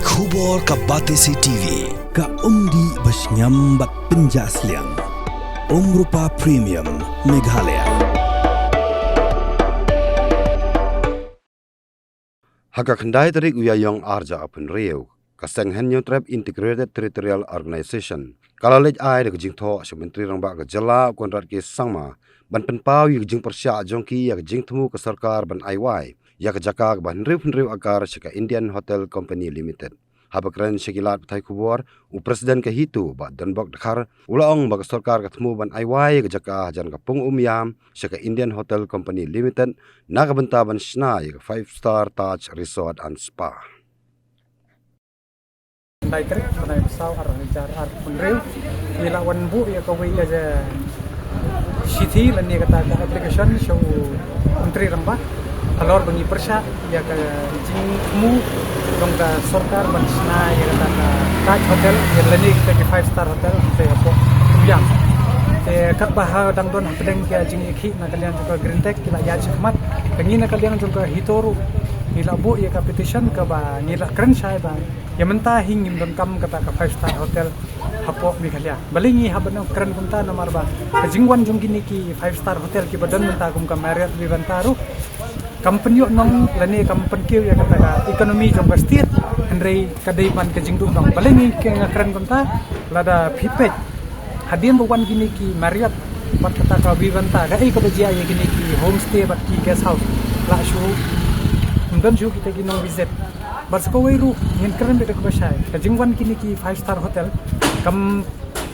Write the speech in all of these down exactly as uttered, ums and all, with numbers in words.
Khubor ka Batesi T V, ka umdih ba shngiam bad pynjah sliang. Umrupa Premium, Meghalaya. Ha ka khyndai tarik u Ïaïong arhajar arphew hynriew, ka Seng Hynñiewtrep Integrated Territorial Organization ka la leit ai da ka jingthoh sha Myntri Rangbah ka jylla u Conrad K Sangma ban pynpaw ïa ka jingpyrshah jong ki ïa ka jingthmu ka sorkar ban ai wai ïa ka jaka kaba hynriew hynriew akar sha ka Indian Hotel Company Limited. Haba kren sha ki lad pathai khubor, u President ka HITO, Bah Donbok Dkhar, u la ong ba ka sorkar ka thmu ban ai wai ïa ka jaka hajan ka pung Umiam sha ka Indian Hotel Company Limited na ka bynta ban shna ïa ka Five Star Taj Resort and Spa. Lai tarik, bnai ba saw, arhajar arphew hynriew, ngi la wan buh ïa kawei ka shithi lane kata ka application sha u Myntri Rangbah halor ba ngi pyrshah ïa ka jingthmu jong ka sorkar ban shna ïa kata ka Taj Hotel, ïa lane kita ki five star hotel hangtei hapoh Umiam. Te katba ha dang don hapdeng ka jingïakhih na ka liang jong ka Greentech ki la ïaid shakhmat, te ngi na ka liang jong ka HITO ruh ngi la buh ïa ka petition kaba ngi la kren shai ba ïa mynta hi ngim donkam kata ka five star hotel hapoh Meghalaya. Balei ngi hap ban kren kumta? Namar ba ka jingwan jong kine ki five star hotel kiba don mynta kum ka Marriott Vivanta ruh kam pynïoh nong lane kam pynkiew ïa kata ka economy jong ka state. Hynrei ka dei ban ka jingduh nong. Balei ngi, nga kren kumta? Lada phi peit, hadien ba wan kine ki Marriott bad kata ka Vivanta, kaei kaba jia ïa kine ki homestay bad ki guest house? Lah shuh, ym don shuh kita ki nong visit. Bad sa kawei ruh ngin kren beit da kaba shai, ka jingwan kine ki five star hotel kam,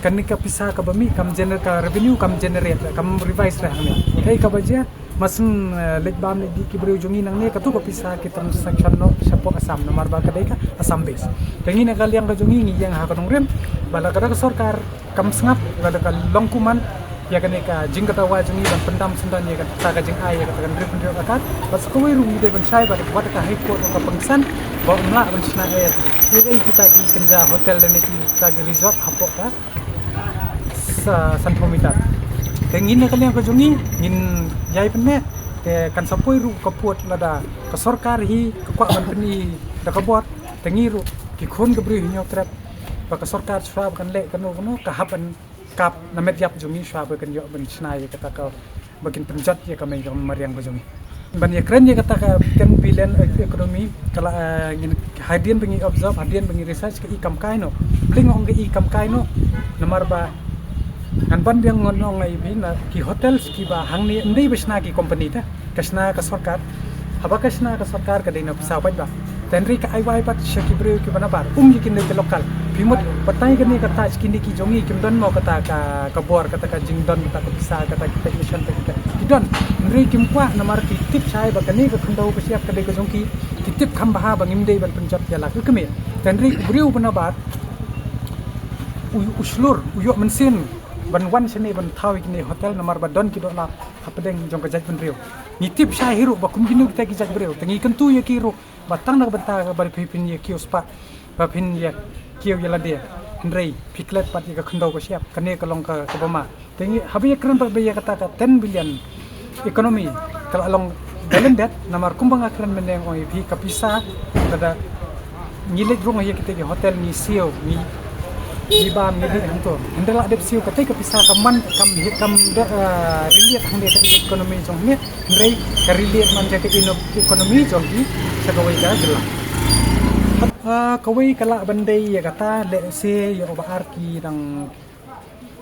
kane ka pisa kaba mih kam gener-, ka revenue kam generate, kam revise re hangne. Kaei kaba jia? Mar shu, eh, leit bam leit dih ki briew jong ngi nangne, kato ka pisa ki transaction noh shapoh Assam, namar ba ka dei ka Assam base. Te ngi na ka liang ka jong ngi ngi ïeng ha ka nongrim ba lada ka sorkar kam sngap, lada ka long kumne ïa kane ka jingkyndawa jong ngi ban pyndam syndon ïa kata ka jingai ïa kata ka hynriew hynriew akar. Bad sa kawei ruh ngi dei ban shai ba wat ka High Court ka pynsan ba ym lah ban shna ei ei kita ki kynja hotel lane kita ki resort hapoh ka sa san phew meter. Te ngi na ka liang ka jong ngi ngin ïai pynneh, te kan sa poi ruh ka pud lada ka sorkar hi ka kwah ban pyni da ka bor, te ngi ruh ki khun ka briew Hynñiewtrep, ba ka sorkar shuwa ba kan leh kano kano ka hap ban kap na met ïap jong ngi shuwa ba kan ïoh ban shna ïa kata ka, ba kin pynjot ïa ka mei ka mariang ka jong ngi. Ban ïa kren ïa kata ka ten billion, eh, economy, ka la, eh, ngin, hadien ba ngi observe, hadien ba ngi research, ka i kam kai noh. Balei nga ong ka i kam kai noh? Namar ba ngan ban biang ngan ong ïa phi na ki hotels kiba hangne ym dei ba shna ki company te, ka shna ka sorkar. Haba ka shna ka sorkar ka dei na pisa bad ba. Te hynrei ka ai wai pat sha ki briew kiba nabar, um ïa kine ki local. Phi mut batai kane ka Taj, kine ki jong ngi kim don mo kata ka, ka bor, kata ka jingdon, kata ka pisa, kata ki technician, kata ki, ki don. Hynrei kim kwah namar ki tip shai ba kane ka khyndew ka shyiap ka dei ka jong ki, ki tip kham bha ba ngim dei ban pynjot ïa la ka kmie. Te hynrei u briew ba nabar u, u shlur, u ïoh mynsiem ban wan shane ban thaw ïa kine hotel namar ba don ki dohnud hapdeng jong ka jaitbynriew. Ngi tip shai hi ruh ba kum kino kita ki jaitbynriew, te ngi kyntu ïa ki ruh ba tang na ka bynta kaba phi, phin ïa kiew spah, ba phin ïa kiew ïa lade. Hynrei phi klet pat ïa ka khyndew ka shyiap, kane ka long ka, kaba ma. Te ngi haba ïa kren pat ba ïa kata ka ten billion economy ka la long da lyndet, namar kumba nga kren mynne nga ong ïa phi ka pisa lada ngi leit rung ïa kita ki hotel ngi siew, ngi, ngi bam, ngi dih hangto. Hynrei la dep siew katei ka pisa ka man kam hi, kam da, ah, relate hangne ka economy jong ngi. Hynrei ka relate man ka ino-, economy jong ngi sha kawei ka jylla. Ah, kawei ka lah ban dei ïa kata, lehse ïa u Bah Ar ki dang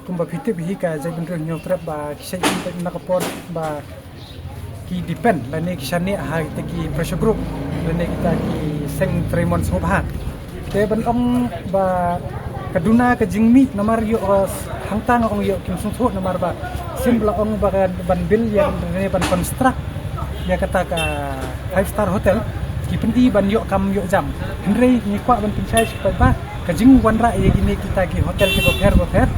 kumba phi tip hi ka jaitbynriew Hynñiewtrep ba ki shait na ka por ba ki depend lane ki shaniah ha kita ki pressure group lane kita ki seng trei mon sngewbha. Te ban ong ba ka duna ka jingmih namar ïoh, uh, hangta nga ong ïoh kim sngewthuh namar ba sien ba la ong ba ka ban build ïa lane ban construct ïa kata ka five star hotel ki pyni ban ïoh kam ïoh jam. Hynrei ngi kwah ban pynshai sha ki paidbah ka jingwanrah ïa kine kita ki hotel kiba pher ba pher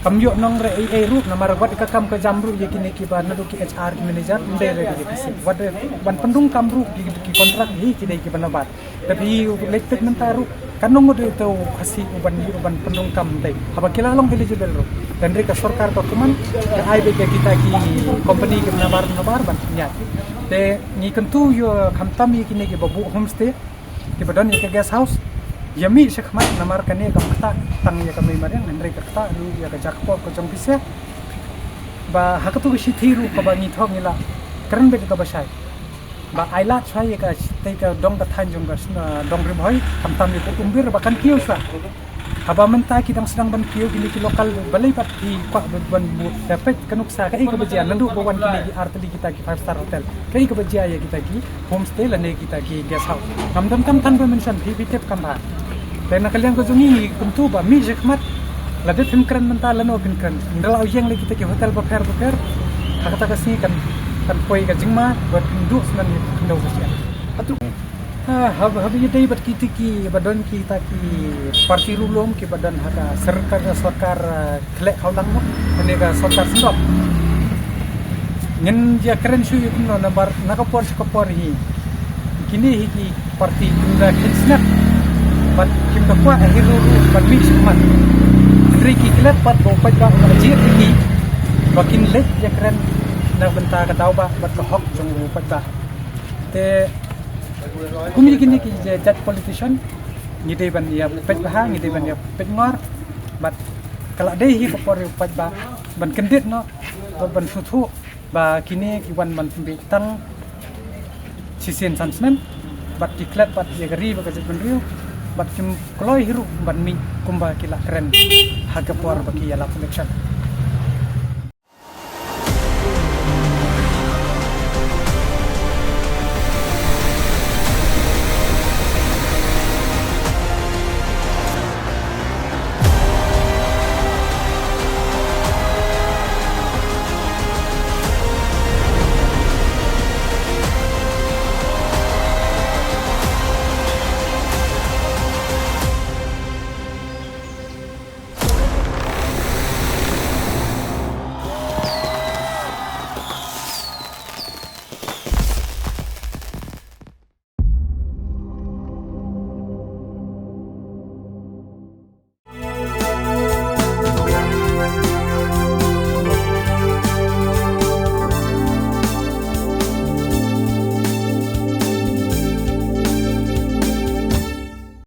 kam ïoh nong re ei ei ruh, namar wat ka kam ka jam ruh ïa kine kiba naduh ki H R ki manager, ym dei re ïa ki sep. Wat re ban pynrung kam ruh ki, ki kontrak hi ki dei kiba nabar. Te phi leit peit mynta ruh kan ym dei uto u Khasi uban, uban pynrung kam, ym dei. Haba ki la long eligible ruh, te hynrei ka sorkar ka kumne ka ai beit ïa kita ki company kiba nabar nabar ban pynïaid. Te ngi kyntu ïa khamtam ïa kine kiba buh homestay, kiba don ïa ka guest house, ïa mih shakhmat namar kane kam ktah tang ïa ka mei mariang, hynrei ka ktah ruh ïa ka jakpoh ka jong pisa. Ba ha katu ka shithi ruh kaba ngi thoh ngi la kren beit kaba shai. Ba ai lad shwa ïa ka shithi ka dong ka thaiñ jong ka sna dong Ri Bhoi, khamtam ïa ka Umbir ba kan kiew sa. Haba mynta ki dang sdang ban kiew kine ki local, balei pat ki kwah ban, ban buh, da peit ka nuksa kaei kaba jia naduh ba wan kine ki artylli kita ki five star hotel, kaei kaba jia ïa kita ki homestay lane kita ki guest house. Ngam don kam than ba mention, phi phi tip kam bha. Te na ka liang ka jong ngi kumtu ba mih shakhmat, lada phim kren mynta lano phin kren. Ynda la ïeng la kita ki hotel bapher bapher, ha kata ka sngi kan, kan poi ka jingma ba phin duh snan ïa ka khyndew ka shyiap. Atu. Ah, hab, hab ïadei bad kita kiba don kita ki parti ruh lum kiba don ha ka sorkar, sorkar, ah, khleh khawlang mo, kane ka sorkar syndon. Ngin ïa kren shuh ïa kumno namar na ka por sha ka por hi kine hi ki parti kim da kit sngap bad kim da kwah hi ruh ruh ban mih shakhmat. Hynrei ki klet pat ba u paidbah u la jied ïa ki ba kin leit ïa kren na bynta ka daw bah bad ka hok jong u paidbah. Te kum ïa kine ki jait politician ngi dei ban ïa peit bha, ngi dei ban ïa peit ngor. Bad ka la dei hi ka por ïa u paidbah ban kyndit noh bad ban sngewthuh ba kine ki wan ban pynbeit tang shisien san snem bad ki klet bad ïa ka ri bad ka jaitbynriew bad kim kloi hi ruh ban mih kumba ki la kren ha ka por ba ki ïalap election.